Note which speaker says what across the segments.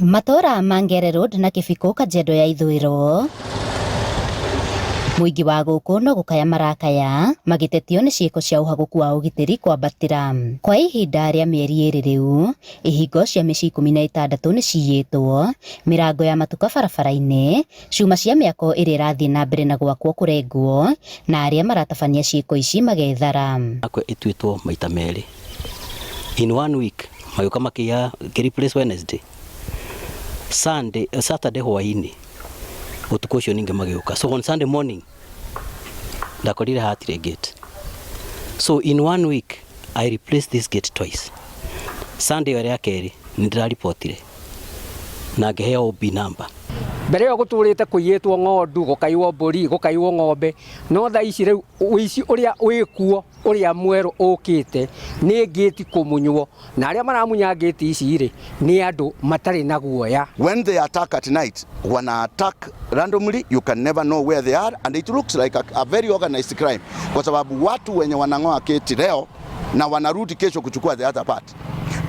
Speaker 1: Matũũra ma Ngere Road na Kĩbikũ, Kajiado ya Ithũĩro, mũingĩ wa gũkũ no gũkaya marakaya magĩtetio nĩ ciĩko cia ũhagũku wa ũgitĩri kwambatĩra. Kwa ihinda rĩa mĩeri 2 rĩu, ihingo cia mĩciĩ 16 nĩ ciyĩtwo, mĩrango ya matuka barabara-inĩ, cuma cia mĩako ĩrĩa ĩrathiĩ na mbere na gwakwo kũrengwo, na arĩa maratabania ciĩko ici magethara.
Speaker 2: Yakwa ĩtuĩtwo maita merĩ in one week, magĩũka makĩiya replace Wednesday, Sunday, Saturday hwainĩ, ũtukũ ũcio ningĩ magĩũka. So on Sunday morning ndakorire hatirĩ gate. So in one week I replaced this gate twice. Sunday ĩyo ya kerĩ nĩ ndĩraribotire na ngĩheo OB number.
Speaker 3: Mbere ĩyo gũtũrĩte kũiyĩtwo ng'ondu, gũkaiywo mbũri, gũkaiywo ng'ombe, no thaa ici rĩu ũici ũrĩa wĩkuo, ũrĩa mwerũ ũkĩte, nĩ ngĩti kũmunywo, na arĩa maramunya ngĩti ici rĩ, nĩ andũ matarĩ na guoya.
Speaker 4: When they attack at night, wana attack randomly, you can never know where they are, and it looks like a very organized crime, kwa sababu watu wenye wanang'oa gate leo na wanarudi kesho kuchukua the other part,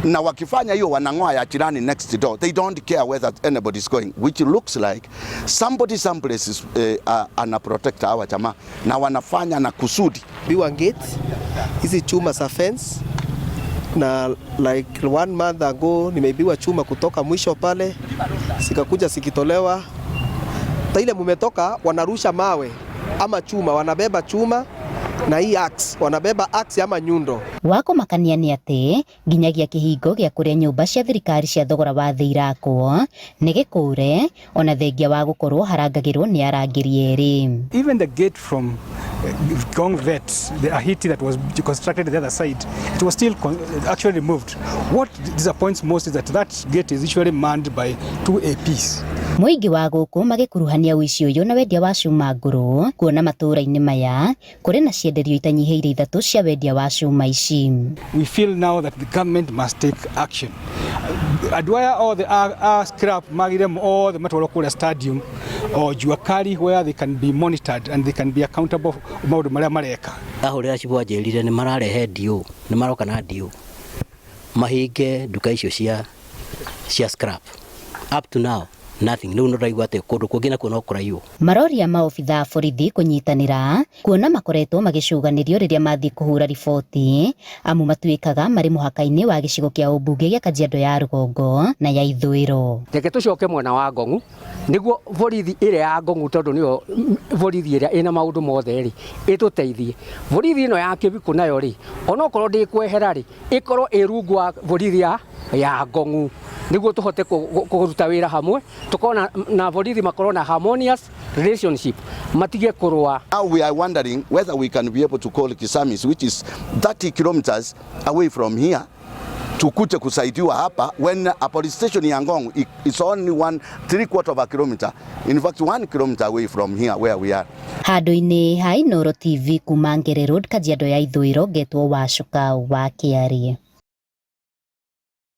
Speaker 4: na wakifanya hiyo wanang'oa ya jirani next door. They don't care whether anybody is going, which looks like somebody someplace is ana protect hawa jamaa na wanafanya na kusudi.
Speaker 5: Biwa gate hizi chuma za fence, na like one month ago nimeibiwa chuma kutoka mwisho pale, zikakuja zikitolewa. Ile mumetoka wanarusha mawe ama chuma, wanabeba chuma na hii axe, wanabeba axe ama nyundo.
Speaker 1: Wakũmakania nĩ atĩ nginyagia kĩhingo gĩa kũrĩa nyũmba cia thirikari cia thogora wa thĩ irakwo nĩ gĩkũre, ona thengia wa gũkorwo harangagĩrwo nĩ arangĩri erĩ.
Speaker 6: Even the gate from Ngong Vet, the Ahiti that was constructed the other side, it was still actually removed. What disappoints most is that that gate is usually manned by two APs.
Speaker 1: Mũingĩ wa gũkũ magĩkuruhania ũici ũyũ na wendia wa cuma ngũrũ, kuona matũũra-inĩ maya kũrĩ na cienderio itanyihĩire ithatũ cia wendia wa cuma ici.
Speaker 6: We feel now that the government must take action. Andũ aya othe a scrap magire othe matwarwo kũrĩa stadium or Jua Kali, where they can be monitored and they can be accountable maũndũ marĩa mareka.
Speaker 2: Ndahũrĩra cibũ anjĩrire nĩ mararehe DO, nĩ maroka na DO mahinge nduka icio cia scrap. Up to now nothing. Rĩu no ndaigua atĩ kũndũ kũngĩ nakuo no kũraiywo.
Speaker 1: Maroria maobitha a borithi kũnyitanĩra, kuona makoretwo magĩcũganĩrio rĩrĩa mathiĩ kũhũra riboti, amu matuĩkaga marĩ mũhaka-inĩ wa gĩcigo kĩa ũmbunge gĩa Kajiado ya rũgongo na ya ithũĩro.
Speaker 3: Reke tũcoke mwena wa Ngong'u nĩguo borithi ĩrĩa ya Ngong'u, tondũ nĩyo borithi ĩrĩa ĩna maũndũ mothe rĩ, ĩtũteithie. Borithi ĩno ya Kĩbikũ nayo rĩ, onokorwo ndĩkwehera rĩ, ĩkorwo ĩ rungu wa borithi ya Ngong'u, nĩguo tũhote kũruta wĩra hamwe, tũkorwo na borithi makorwo na harmonious relationship, matige kũrũa.
Speaker 4: Now we are wondering whether we can be able to call Kisamis, which is 30 kilometers away from here, tukuje kusaidiwa hapa when a police station ya Ngong is only 1 3/4 of a kilometer, in fact 1 kilometer away from here where we are.
Speaker 1: Handũ-inĩ ha Inooro TV kuma Ngere Road, Kajiado ya Ithũĩro, ngetwo Wacuka wa Kĩarie.